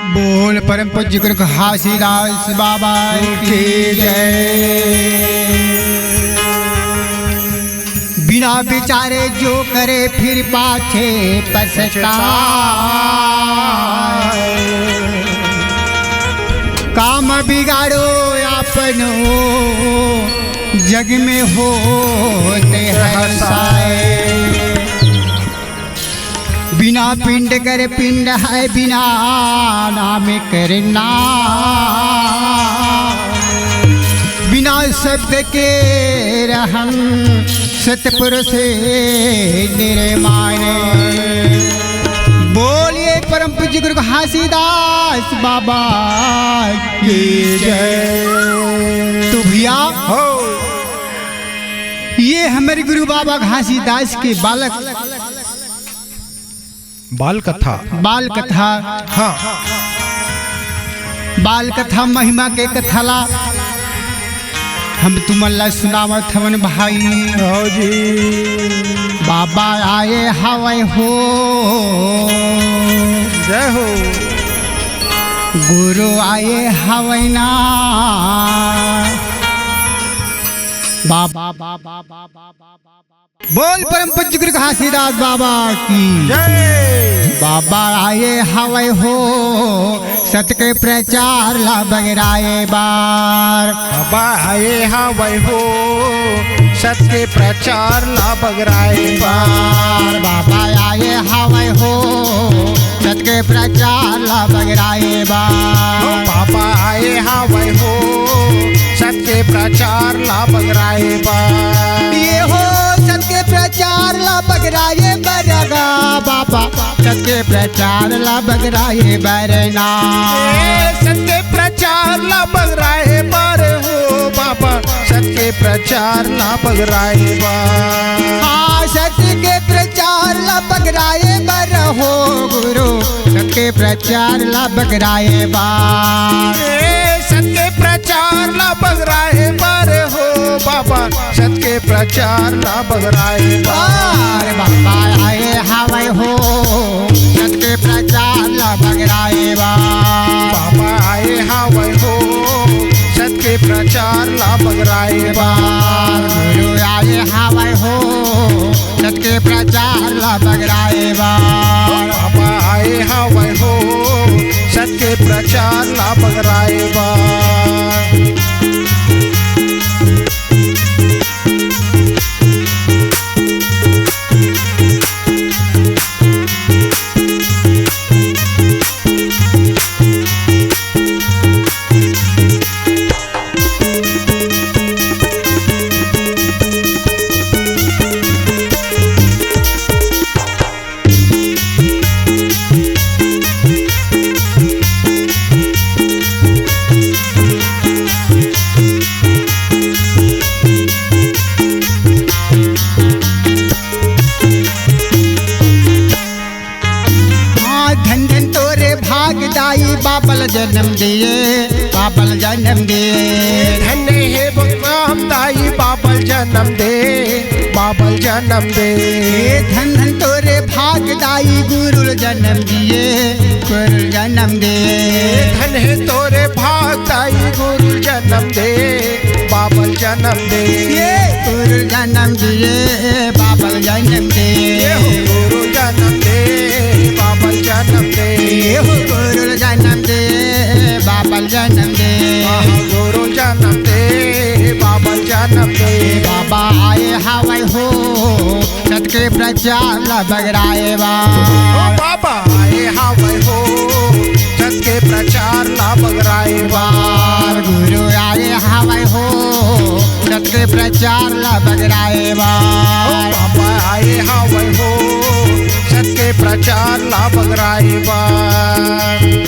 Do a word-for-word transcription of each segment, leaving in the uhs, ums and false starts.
बोल परम पूज्य गुरु घासीदास बाबा की जय। बिना विचारे जो करे फिर पाछे पछताए। काम बिगाड़ो आपनो, जग में होते हंसाए। बिना पिंड कर पिंड है, बिना नाम कर नाम, बिना शब्द के रहन सतपुरुष निर्माण। बोलिए परम पूज्य गुरु घासीदास बाबा की जय। तो भैया हो, ये हमारे गुरु बाबा घासीदास के बालक बाल कथा। बाल कथा। हाँ। बाल कथा महिमा के कथा ला हम तुमन ला सुनावत हवन भाई। हाँ जी। बाबा आए हवय हो। जय हो। गुरु आए हवय ना। बाबा, बाबा, बाबा, बाबा, बाबा। बोल परम पूज्य गुरु घासीदास बाबा की जय। बाबा आए हवय हो सत के प्रचार ला बगराए बार। बाबा आए हवय हो सत के प्रचार ला बगराए बार। बाबा आए हवय हो सत के प्रचार ला बगराए बार। बाबा आए हवय हो सत के प्रचार ला बगराए बार। ये हो सत के प्रचार ला बगराए बरगा बाबा, सत के प्रचार ला बगराए बरना। ए, सत के प्रचार ला बगराए बर हो बाबा, सत के प्रचार ला बगराए बर। हाँ, सत के प्रचार ला बगराए बर हो गुरु, सत के प्रचार ला बगराए बर। ए, सत के प्रचार ला बगराए बर हो बाबा, सत के प्रचार ला बगराए बार। बाबा आए हवय हो सत के प्रचार ला बगराए बार। बाबा आए हवय हो सत के प्रचार ला बगराए बार। गुरु आए हवय हो सत के प्रचार ला बगराए बार। बाबा आए हवय हो सत के प्रचार ला बगराए बार। हाँ, धन धन तोरे भाग दाई बाबल जन्म दिए, बाबल जन्म दिए। धन हे बलराम दाई बाबल जन्म दे, बाबल जन्म दे। धन धन तोरे भाग दाई गुरुल जन्म दिए, गुरुल जन्म दे। धन हे तोरे भाग दाई गुरुल जन्म दे, बाबल जन्म दे। ये गुरुल जन्म दिए, बाबल जन्म दे। ये हो गुरुल जन्म दे, बाबल जन्म दे। ये हो गुरुल जन्म दे, बाबल जन्म दे। आहा, गुरुल जन्म दे, बाबल जन्म दे। बाबा आए हवय हो सत के प्रचार ला बगराए बार। ओ बाबा आए हवय हो सत के प्रचार ला बगराए बार। गुरु आए हवय हो सत के प्रचार ला बगराए बार। ओ बाबा आए हवय हो सत के प्रचार ला बगराए बार।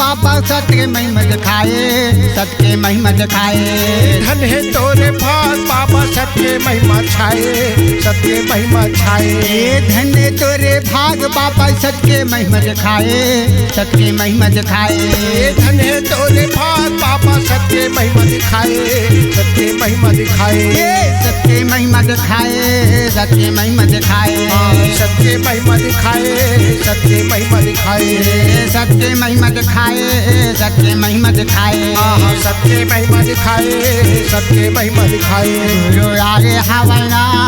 बाबा सत के महिमा दिखाए, सत के महिमा दिखाए। धन हे तोरे भाग बाबा सत के महिमा छाए, सत के महिमा छाए। ए धन हे तोरे भाग बाबा सत के महिमा दिखाए, सत के महिमा दिखाए। ए धन हे तोरे भाग बाबा सत के महिमा दिखाए, सत के महिमा दिखाए। ए सत के महिमा दिखाए, सत के महिमा दिखाए। हाँ, सत के महिमा दिखाए, सत के महिमा दिखाए। ए सत के महिमा दिखाए, सत के महिमा दिखाए। हाँ, हाँ, सत के महिमा दिखाए, सत के महिमा दिखाए। गुरु आगे हवै ना,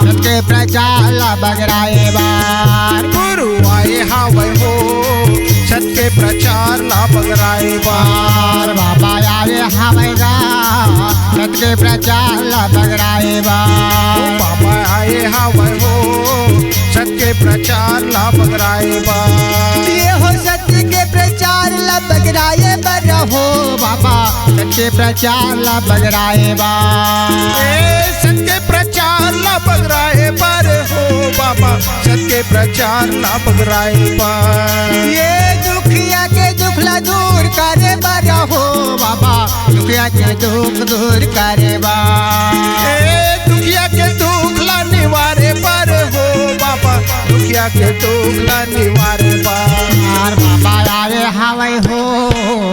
सत के प्रचार ला बगराए बार। गुरु आए हावय हो, सत के प्रचार ला बगराए बार। बाबा आए हावय गा, सत के प्रचार ला बगराए बार। बाबा आए हावय हो, सत के प्रचार ला बगराए बार। ये हो सत के प्रचार ला बगराए बर हो बाबा, सत के प्रचार ला बगराए बार। ए सत के प्रचार ला बगराए बर हो बाबा, सत के प्रचार ला बगराए बर। ये दुखिया के दुख ला दूर करे बर हो बाबा, दुखिया के दुख दूर करे बर। ए दुखिया के दुख ला निवारे बर हो बाबा, दुखिया के दुख ला निवारे बर। बाबा आए हावय हो,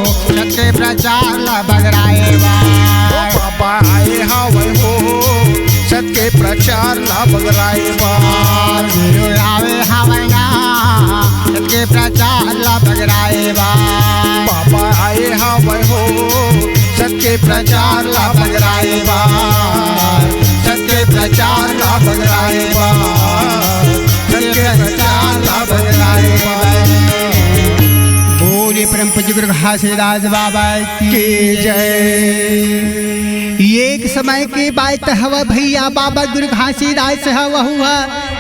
सत के प्रचार ला बगराए बर। बाबा आए हावय हो, सत के प्रचार ला बगराए बर। गुरु आए हावय ना, सत के प्रचार ला बगराए बर। बाबा आए हावय हो, सत के प्रचार ला बगराए बर। सत के प्रचार ला बगराए बर। सत के प्रचार ला बगराए बर। बोले परम पूज्य गुरु घासीदास बाबा की जय। ये एक समय के बात हवा भैया, बाबा गुरु घासीदास ह, वहू ह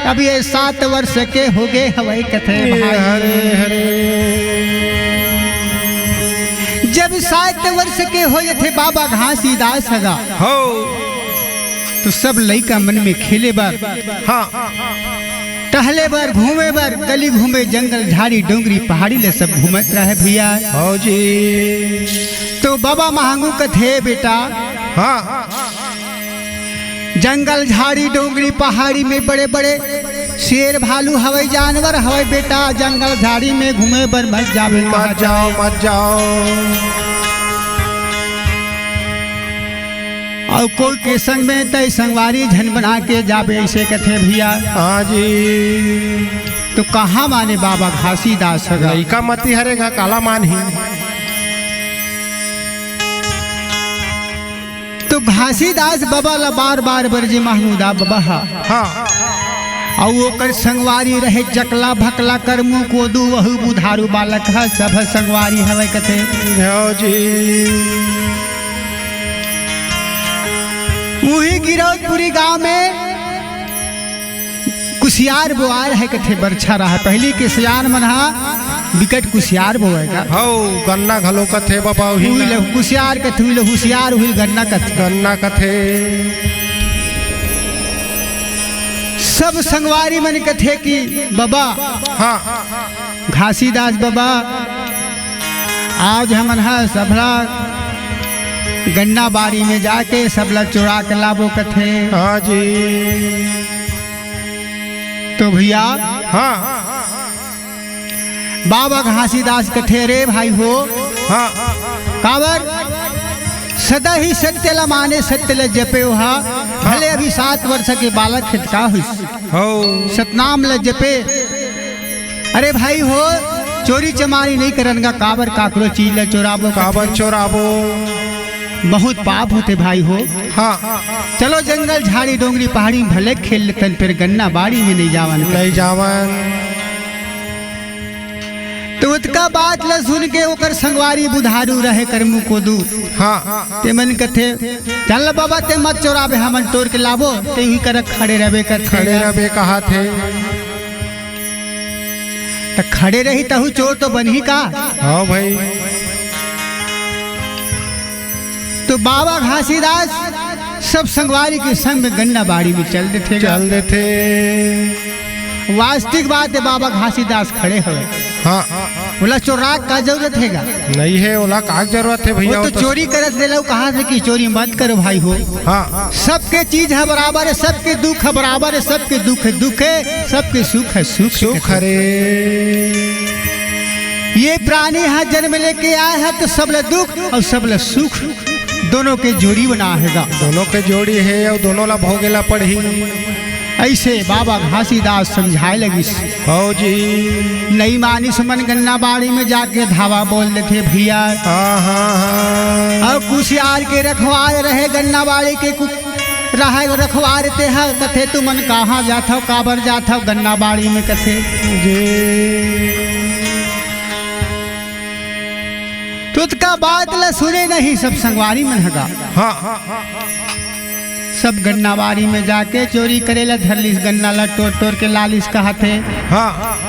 अब ये सात वर्ष के हो गए हवय कथे भाई। हरे हरे। जब सात वर्ष के हो थे बाबा घासीदास हगा, हो। तो सब लइका मन में खेले बर, हाँ। टहले बर, घूमे बर, गली घूमे, जंगल, झाड़ी, डोंगरी, पहाड़ी ले सब घूमत रहे भैया। हो जी। तो बाबा महंगू कथे बेटा, हाँ। जंगल, झाड़ी, डोंगरी, पहाड़ी में बड़े-बड़े शेर, भालू हवय, जानवर हवय बेटा, जंगल, झाड़ी में घूमे बर मत जावे, मत जाओ, मत जाओ। अउ कोई के संग में तय संगवारी झन बना के जाबे, ऐसे कथे भैया। हाँ जी। तो कहाँ माने बाबा घासीदास हगा? लइका मती हरे गा, काला मान ही। तो घासीदास बाबा ला बार बार बरजे महंगूदा बाबा हा। हाँ। अउ ओकर संगवारी रहे चकला भकला करमू कोदू, वहू बुधारू बालक हा, सब संगवारी हवय कथे। हो जी। उही गिरौदपुरी गांव में कुसियार बोआर है कथे, बरछा रहा। पहली के सियान मन हा बिकट कुसियार बोए गा। हौ, गन्ना घलो कथे बाबा, उही उही ला। ले कुसियार कथे, उही ले हुसियार, उही ले गन्ना कथे। गन्ना कथे। सब संगवारी मन कथे कि बाबा, हाँ। घासीदास बाबा, आज हमन ह सबला गन्ना बाड़ी में जाके सबला चोरा के लाबो कथे। हाँ जी। तो भैया, हाँ। बाबा घासीदास कथे, "रे भाई हो, हाँ। काबर सदा ही सत्य ल माने, सत्य ल जपे ओहा, भले अभी सात वर्ष के बालक हे त का होइस, हो। सतनाम ल जपे। अरे भाई हो, चोरी चमारी नइ करन गा, काबर काकरो चीज ल चोराबो, काबर चोराबो?" बहुत पाप होथे भाई हो। हाँ। चलो जंगल, झाड़ी, डोंगरी, पहाड़ी में भले खेल लेथन, फेर गन्ना बाड़ी में नइ जावन। नइ जावन। तो ओतका बात ल सुन के ओकर संगवारी बुधारू रहे करमू कोदू। हाँ। ते मन कथे, "चल बाबा, ते मत चोराबे, हमन टोर के लाबो।" ते उही करा खड़े रहबे करथे। खड़े रहबे कहाथे। त खड़े रही तहु चोर तो बनही का? हाँ भाई। तो बाबा घासीदास सब संगवारी के संग में गन्ना बाड़ी में चल देथे गा। चल देथे। वास्तविक बात हे, बाबा घासीदास खड़े हवे। हाँ। ओला चोरा का जरूरत हे गा? नहीं हे, ओला का जरूरत हे भैया, वो वो तो तो चोरी करत ले लो, कहा से कि चोरी मत करो भाई हो। हाँ। सबके चीज ह बराबर हे, सबके दुख ह बराबर हे, सबके दुख ह दुख हे, सबके सुख ह सुख हे सुख कथे। हरे। ये प्राणी ह जन्म लेके आय ह तो सबला दुख अउ सबला सुख दोनों के जोड़ी बना हे गा। दोनों के जोड़ी हे अउ दोनों ला भोगे ला पड़ही। अइसे बाबा घासीदास समझाय लगिस। हव जी। नइ मानिस मन गन्ना बाड़ी में जाके धावा बोल देथे भैया। हाँ, हाँ, हाँ। अउ कुसियार के रखवार रहे गन्ना बाड़ी के कु-, रहे रखवार ते ह कथे, "तुमन कहाँ जाथव, काबर जाथव गन्ना बाड़ी में?" कथे। जी। तो ओतका बात ल सुने नहीं सब संगवारी मन ह गा। हाँ। सब गन्ना बाड़ी में जाके चोरी करे ला धर लिस, गन्ना ला टोर टोर के लालिस कहत हे। हाँ।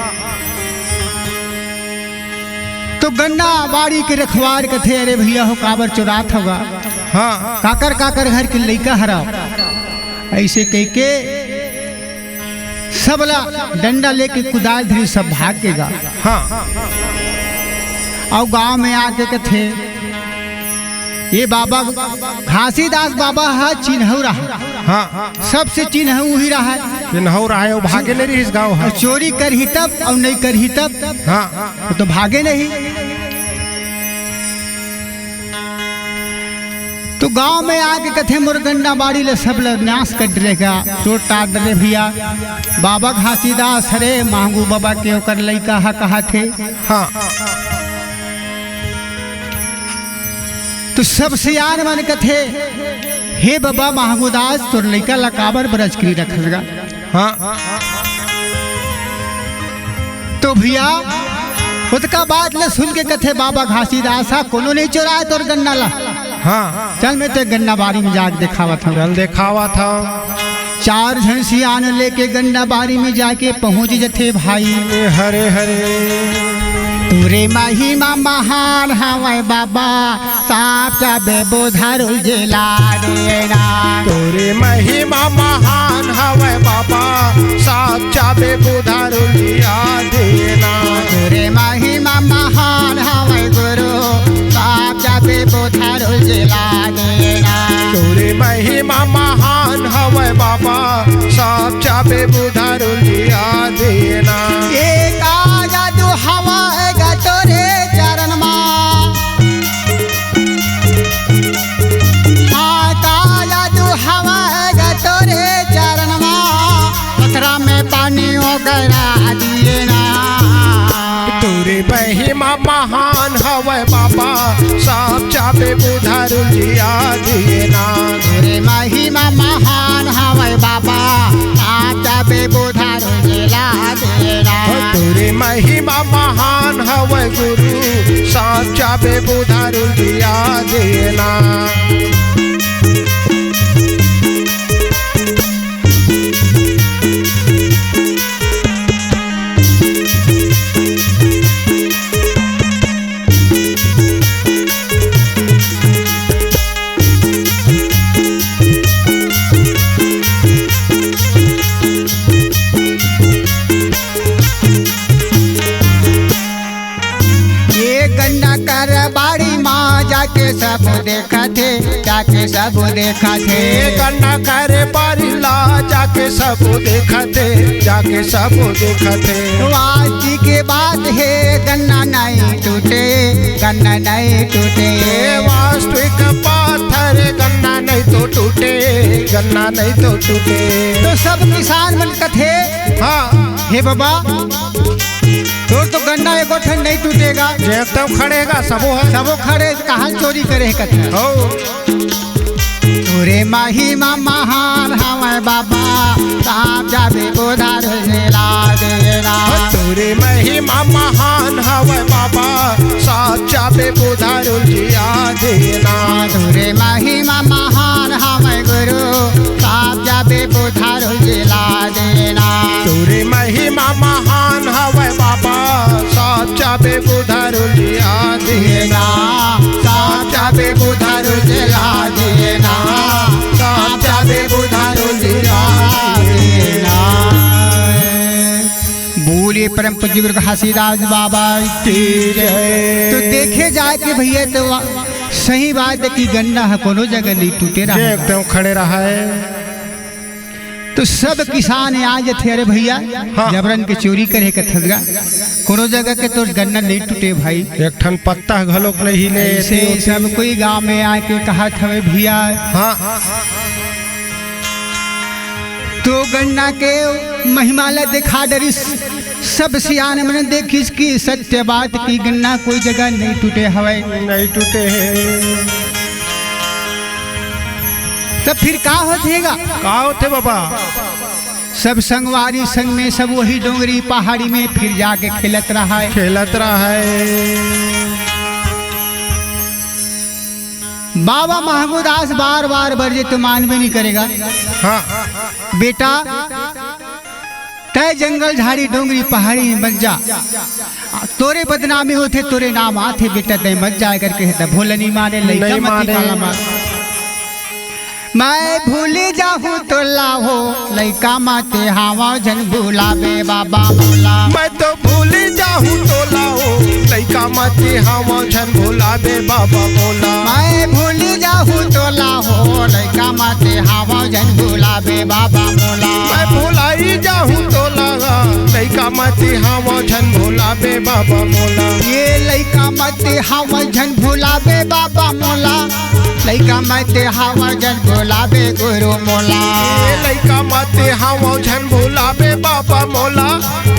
तो गन्ना बाड़ी के रखवार कथे, "अरे भैया हो, काबर चोरात हव गा? हाँ। काकर काकर घर के लइका हरव?" अइसे कहिके सबला डंडा लेके कुदार धरी सब भाग गे गा। हाँ। अउ गांव में आके कथे, ये बाबा घासीदास बाबा ह चिन्हऊ रहय। हाँ। सबसे चिन्हऊ उही रहय। चिन्हऊ रहय, अउ भागे नइ रहिस गांव ह। अउ चोरी करही तब, अउ नइ करही तब। हाँ। वो तो भागे नहीं। तो गांव में आके कथे, "मोर गन्ना बाड़ी ले सब ल नाश कर डरे गा, टोर टार डरे भैया।" बाबा घासीदास हरे, महंगू बाबा के ओकर लइका ह कहत हे। हाँ। तो सब सियान मन कथे, "हे बाबा महंगूदास, तोर लइका ला काबर बरज करी रखस गा?" हाँ। तो भैया, ओतका बात ल सुन के कथे बाबा घासीदास ह, "कोनो नइ चोराय तोर गन्ना ला। हाँ। चल, मैं ते गन्ना बाड़ी में जाके देखावत हंव।" चल, देखावत हंव। चार झन सियान लेके गन्ना बाड़ी में जाके पहुंच जथे भाई। हरे हरे। तोरे महिमा महान हवय बाबा, सांप चाबे बुधारू जेला देना। तोरे महिमा महान हवय बाबा, सांप चाबे बुधारू जिया देना। तोरे महिमा महान हवय गुरु, सांप चाबे बुधारू जेला देना। तोरे महिमा महान हवय बाबा, सांप चाबे बुधारू जिया देना। ए का जादू हवय गा तोरे चरण मा। आ का जादू हवय गा तोरे चरण मा। पथरा में पानी ओगरा दिए ना। तोरे महिमा महान हवय बाबा, सांप चाबे बुधारू जिया देना। तोरे महिमा महान हवय बाबा, सांप चाबे बुधारू जेला देना। तोरे महिमा महान हवय गुरु, सांप चाबे बुधारू जिया देना। ये गन्ना कर बाड़ी मा जाके सब देखत हे, जाके सब देखत हे। ए गन्ना कर बारी ला जाके सब देखत हे, जाके सब देखत हे। वास्ती के बात हे, गन्ना नहीं टूटे, गन्ना नहीं टूटे। ए वास्तविक पाथर, गन्ना नहीं तो टूटे, गन्ना नहीं तो टूटे। तो सब किसान मन कथे, हाँ। हे बाबा, तोर तो गन्ना एको ठन नहीं टूटे गा। जे एकदम खड़े गा, सबो ह। सबो खड़े, कहाँ चोरी करे हे कथे? हो। तोरे महिमा महान हवय बाबा, सांप चाबे बुधारू जेला देना। तोरे महिमा महान हवय बाबा, सांप चाबे बुधारू जिया देना। तोरे महिमा महान हवय गुरु, सांप चाबे बुधारू जेला देना। तोरे महिमा महान हवय बाबा, सांप चाबे बुधारू जिया देना। सांप चाबे बुधारू जेला देना। सांप चाबे बुधारू जिया देना। बोले परम पूज्य गुरु घासीदास बाबा की जय। तो देखे जाए कि भैया, तो सही बात है कि गन्ना ह कोनो जगह नहीं टूटे रहा। जे एकदम खड़े रहा है। तो सब किसान आ जथे, "अरे भैया, हाँ। जबरन के चोरी करे कथस गा, कोनो जगह के तोर गन्ना नहीं टूटे भाई।" एक ठन पत्ता घलोक नहीं हिले, ऐसे एती ओती। सब कोई गांव में आके कहत हवे, "भैया।" हाँ। तो गन्ना के महिमा ला देखा डरिस। सब सियान मन देखिस कि सत्य बात कि गन्ना कोई जगह नहीं टूटे हवय। नहीं टूटे हे। तब फिर का होथे गा? का होथे बाबा? सब संगवारी संग में सब वही डोंगरी पहाड़ी में फिर जाके खेलत रहा है। खेलत रहा है। बाबा महंगूदास बार बार बरजे तो मानबे नहीं करेगा। हाँ। बेटा, तय जंगल झाड़ी डोंगरी पहाड़ी में मत जा, तोरे बदनामी होथे, तोरे नाम आथे बेटा, तय मत जाए करके हे। त भोला नहीं माने, लइका नहीं मत माने। काला मार। मैं भूली जाहूँ तो लाहो, लइका मत हावा झन भुलाबे बाबा मोला। मैं तो भूली जाहूँ तो लाहो, लइका मत हावा झन भुलाबे बाबा मोला। मैं भूली जाहूँ तो लाहो, लइका मत हावा झन भुलाबे बाबा मोला। मैं भुलाई जाहूँ तो लागा, लइका मत हावा झन भुलाबे बाबा मोला। ये लइका मत हावा झन भुलाबे बाबा मोला। लइका मत हावा झन भुलाबे गुरु मोला। ए लइका मत हावा झन भुलाबे बाबा मोला।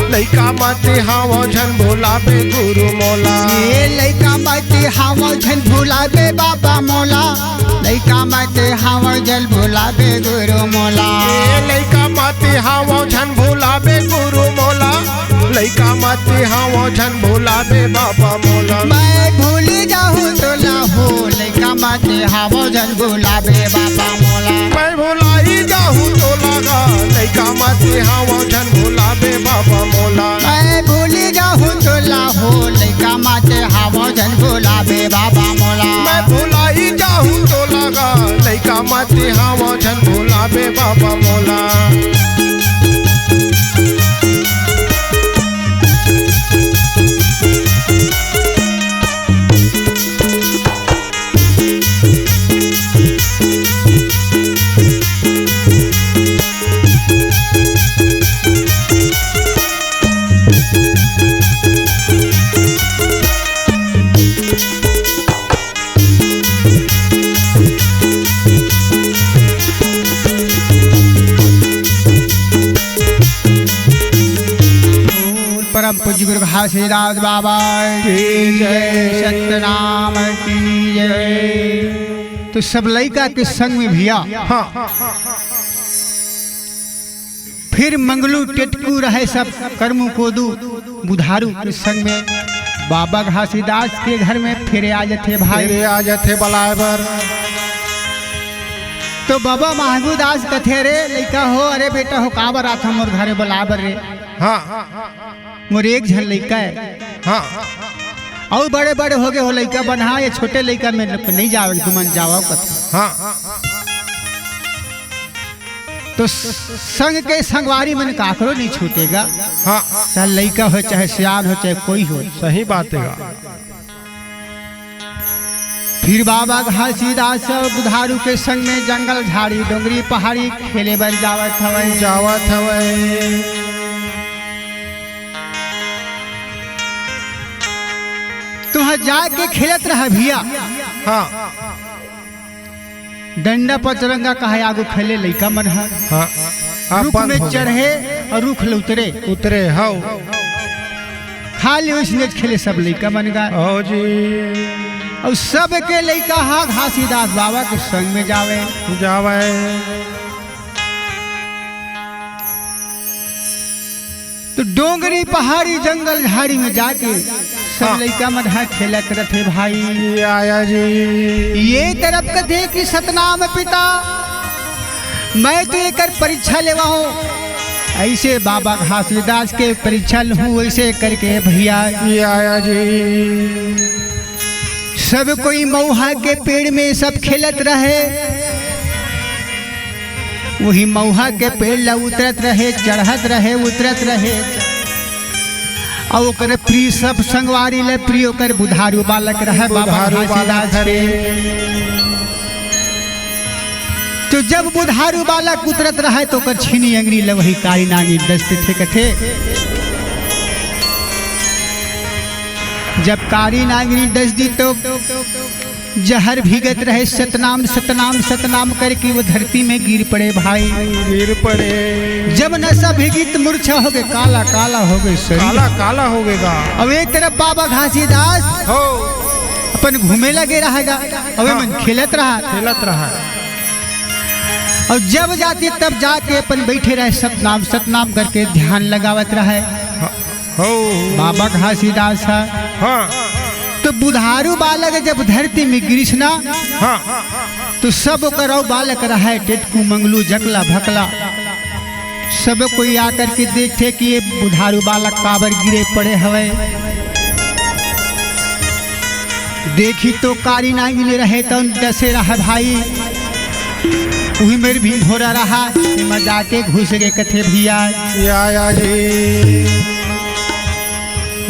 लइका मत हावा झन भुलाबे गुरु मोला। ए लइका मत हावा झन भुलाबे बाबा मोला। लइका मत हावा झन भुलाबे गुरु मोला। ए लइका मत हावा झन भुलाबे गुरु मोला। लइका मत हावा झन भुलाबे बाबा मोला। मैं भूली जाहूँ तो लाहो, लइका मत हावा झन भुलाबे बाबा मोला। मैं भुलाई जाहूँ तो लागा, लइका मत हावा झन भुलाबे बाबा मोला। मैं भूली जाहूँ तो लाहो, लइका मत हावा झन भुलाबे बाबा मोला। मैं भुलाई जाहूँ तो लागा, लइका मत हावा झन भुलाबे बाबा मोला। परम पूज्य गुरु घासीदास बाबा की जय, सतनाम की जय। तो सब लइका के संग में भैया, हाँ। फिर मंगलू टेटकू रहे सब करमू कोदू बुधारू के संग में बाबा घासीदास के घर में फिर आ जथे भाई। फिर आ जथे बलाए बर। तो बाबा महंगूदास कथे, "रे लइका हो, अरे बेटा हो, काबर आथा मोर घरे बलाए बर रे?" हाँ। मोर एक झन लइका है। हाँ। अउ बड़े बड़े हो गए हो लइका मन, हाँ, ये छोटे लइका में नहीं जावे, तुमन जावा कथे। हाँ। तो स-, संग के संगवारी मन काकरो नहीं छूटेगा। हाँ। चाहे लइका हो, चाहे सियान हो, चाहे कोई हो। सही बात है। फिर बाबा घासीदास अउ बुधारू के संग में जंगल, झाड़ी, डोंगरी, पहाड़ी खेले बर जावत हवय। जावत हवय। तुहा जाके खेलत रहा भैया। हाँ। डंडा पचरंगा कहा आगू खेले लइका मन ह। हाँ। आप रुख बंद में हो गए। चढ़े अउ रुख ले उतरे। उतरे, हव। खाली वइसने खेले सब लइका मन गा। हव जी। अउ सबके लइका ह घासीदास बाबा के संग में जावे। जावे। तो डोंगरी, पहाड़ी, जंगल, झाड़ी में जाके सब हाँ। लइका मन ह खेलत रथे भाई। ये आया जी। ये तरफ कथे कि सतनाम पिता, मैं तो एकर परीक्षा लेवा हूँ, ऐसे बाबा घासीदास के परीक्षा लूँ, ऐसे करके भैया। ये आया जी। सब कोई मऊहा के पेड़ में सब खेलत रहे। वही मऊहा के पेड़ ला उतरत रहे, चढ़त रहे, उतरत रहे। अउ ओकर प्रिय सब संगवारी ले प्रिय ओकर बुधारू बालक रहय बाबा बुधारू बालक घासीदास के। हरे। तो जब बुधारू बालक उतरत रहय तो ओकर छीनी अंगरी ल वही कारी नागिन डस देथे कथे। जब कारी नागिन डस दी तो जहर भीगत रहे, सतनाम, सतनाम, सतनाम करके वो धरती में गिर पड़े भाई। गिर पड़े। जब नसा भीगी तो मूर्छा हो गए, काला, काला हो गए शरीर। काला, काला हो गएगा। अब एक तरफ बाबा घासीदास हो। अपन घूमे लगे रहेगा, अब हाँ। मन खेलत रहा। खेलत रहा। और जब जाते तब जाके अपन बैठे रहे, सतनाम, सतनाम करके ध्यान लगावत रहे। हाँ। हो। बाबा घासीदास ह। हाँ। तो बुधारू बालक जब धरती में गिरिस ना, हाँ। तो सब ओकर अउ बालक रहय, टेटकू, मंगलू, जकला, भकला, सब कोई आकर के देखथे कि ये बुधारू बालक काबर गिरे पड़े हवय। देखी तो कारी नागिन रहे तो डसे रहा भाई। उही मेर भीम भोरा रहा, एमा जाके घुस गे कथे भैया। या, या जी।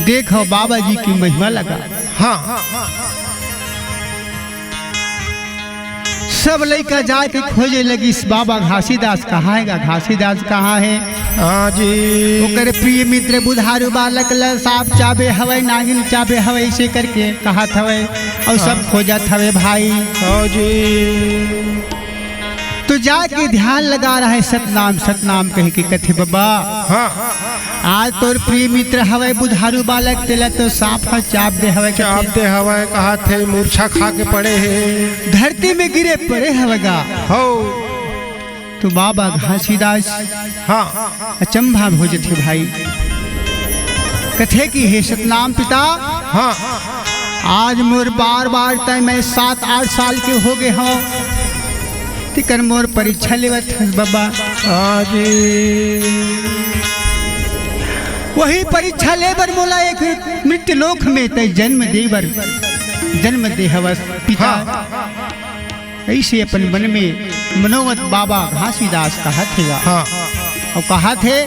देखो बाबा जी की महिमा लगा। हाँ। सब लइका जाके खोजे लगिस, बाबा घासीदास कहाँ हे गा, घासीदास कहाँ हे? हाँ जी। ओकर प्रिय मित्र बुधारू बालक ल सांप चाबे हवय, नागिन चाबे हवय, अइसे करके कहत हवय। अउ सब हाँ। खोजत हवे भाई। हाँ जी। तो जाके ध्यान लगा रहा है, सतनाम, सतनाम कह के कथे बबा। हाँ। आज तोर प्रिय मित्र हवय बुधारू बालक, तेला तो सांप ह चाप दे हवय कथे। चाप दे हवय, कहत हे मूर्छा खा के पड़े हे। धरती में गिरे पड़े हवय गा। हो। तो बाबा घासीदास हाँ। अचंभा हो जथे भाई। कथे कि हे सतनाम पिता, हाँ। आज मोर बार बार तय मैं सात आठ साल के हो गए हूँ, तिकर मोर परीक्षा लेवत हस बाबा। हाँ जी। वही परीक्षा ले बर मोला एक मृत्यु लोक में तय जन्म दे बर, जन्म दे हवस पिता। हाँ। अइसे अपन मन में मनोवत बाबा घासीदास कहत हे गा। हाँ। अउ कहत हे,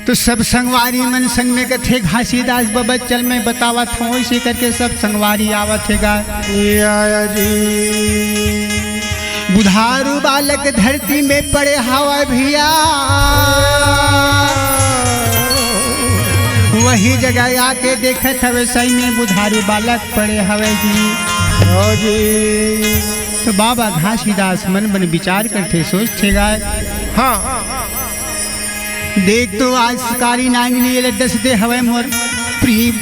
तो सब संगवारी मन संग में कथे, "घासीदास बबा चल, मैं बतावत हूँ।" अइसे करके सब संगवारी आवत हे गा। या, या जी। बुधारू बालक धरती में पड़े हवय भैया। वही जगह आके देखत हवे, सही में बुधारू बालक पड़े हवे जी। हाँ जी। तो बाबा घासीदास मन मन विचार करथे, सोचथे गाय। हाँ। देख तो आज शिकारी नागिन ये डस दे हवे मोर प्रिय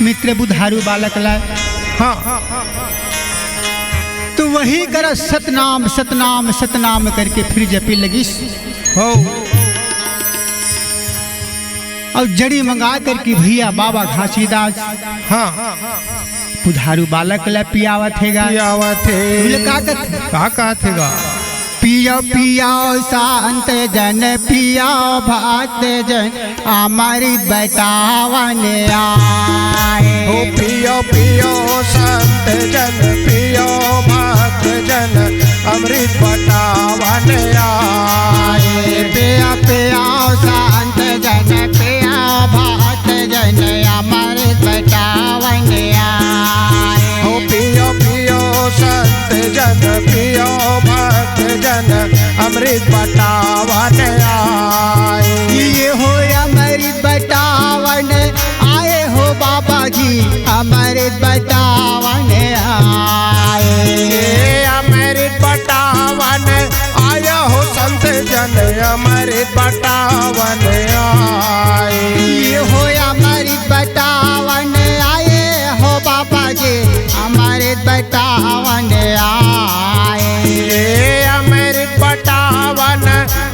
मित्र बुधारू बालक ला। हाँ। तो वही करा सतनाम, सतनाम, सतनाम करके फिर जपे लगिस। हो। अउ जड़ी मंगा करके भैया बाबा घासीदास हाँ। बुधारू बालक ला पियावत हे गा। पियावत हे। बोले का कहत? का कहत हे गा? पियो पियो संत जन पियो भक्त जन अमृत बटावन आए। हो पियो पियो संत जन पियो भक्त जन अमृत बटावन आए। पियो पियो संत जन पियो भक्त जन अमृत बटावन आए। हो पियो पियो संत जन पियो भक्त जन अमृत बटावन आए। ये हो अमृत बटावन आए हो बाबा जी, अमृत बटावन आए। ये अमृत बटावन आए हो संत जन, अमृत बटावन आए। ये हो अमृत बटावन आए हो बाबा जी, अमृत बटावन आए। ये अमृत बटावन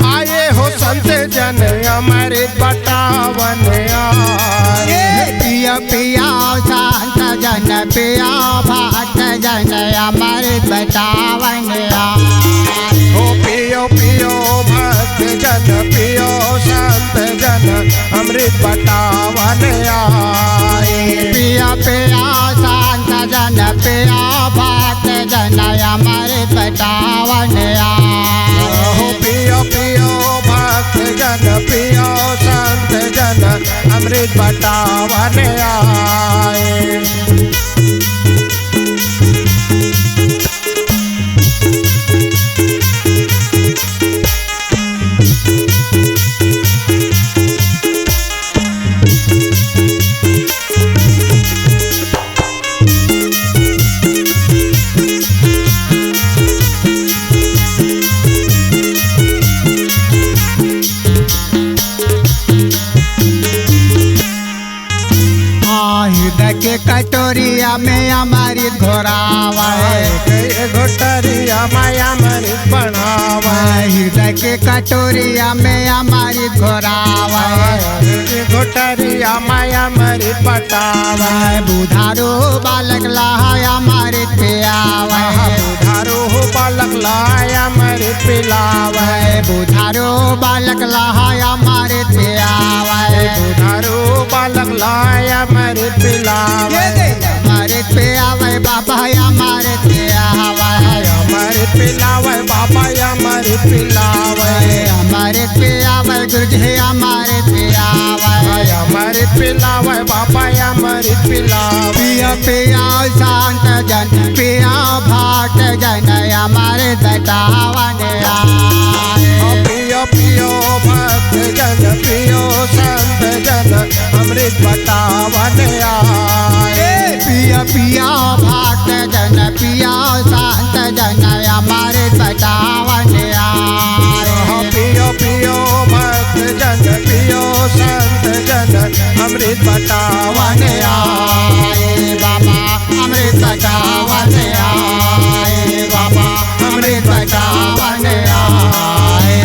आए हो संत जन, अमृत बटावन आए। ये पिया पिया संत जन पिया भक्त जन अमृत बटावन आए। हो पियो पियो भक्त जन पियो संत जन अमृत बटावन आए। पिया पिया संत जन पिया भक्त जन अमृत बटावन आए। हो पियो पियो भक्त जन पियो पटावन आए। आ, हृदय के कटोरिया में अमृत घोरावे। हृदय के कटोरिया में अमृत बनावे। हृदय के कटोरिया में अमृत घोरावे। हृदय के कटोरिया में अमृत पटावे। बुधारू बालक ला अमृत पियावे। बुधारू बालक ला अमृत पिलावे। बुधारू बालक ला अमृत पियावे। बुधारू बालक ला अमृत पिलावे। ये दे। अमृत पियावे बाबा, अमृत पियावे। अमृत पिलावे बाबा, अमृत पिलावे। अमृत पियावे गुरुजी, अमृत पियावे। अमृत पिलावे बाबा, अमृत पिलावे। पिया पिया शांत जन, पिया भक्त जन, अमृत पटावन आए। पियो पियो भक्त जन, पियो संत जन, अमृत पटावन आए। ए पिया पिया भक्त जन, पिया संत जन, अमृत पटावन आए। पियो पियो भक्त जन, पियो संत जन, अमृत पटावन आए। बाबा अमृत पटावन आए, बाबा अमृत पटावन आए।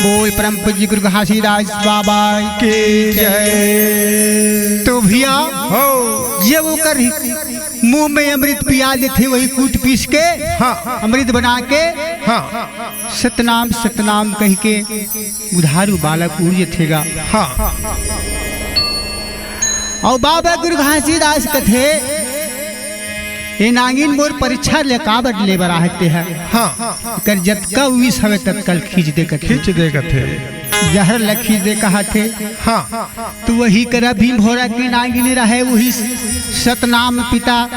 बोल परम पूज्य गुरु घासीदास बाबा की जय। तो भैया, हो। जब ओकर मुंह में अमृत पिया देथे, वही कूट पीस के हाँ। अमृत बना के हाँ। सतनाम सतनाम कह के बुधारू बालक उड़ जथे गा। हाँ। अउ बाबा गुरु घासीदास कथे, "ए नांगिन, मोर परीक्षा ले काबर ले बर आहते ह?" हाँ। कर जतका विष हवे ततका ल खींच दे कथे। खींच दे कथे। जहर ल खींच दे कहथे। हाँ। तो वही करा भीम भोरा के नांगिन रहे, वही सतनाम पिता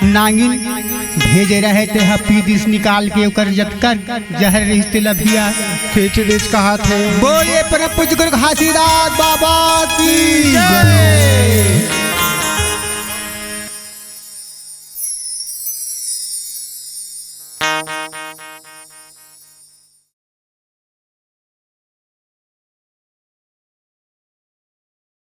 नांगिन भेजे रहे, ते ह पी दिस निकाल के ओकर जतका जहर रिहिस तेला भैया। खींच दिस कहथे। बोलिए परम पूज्य गुरु घासीदास बाबा की।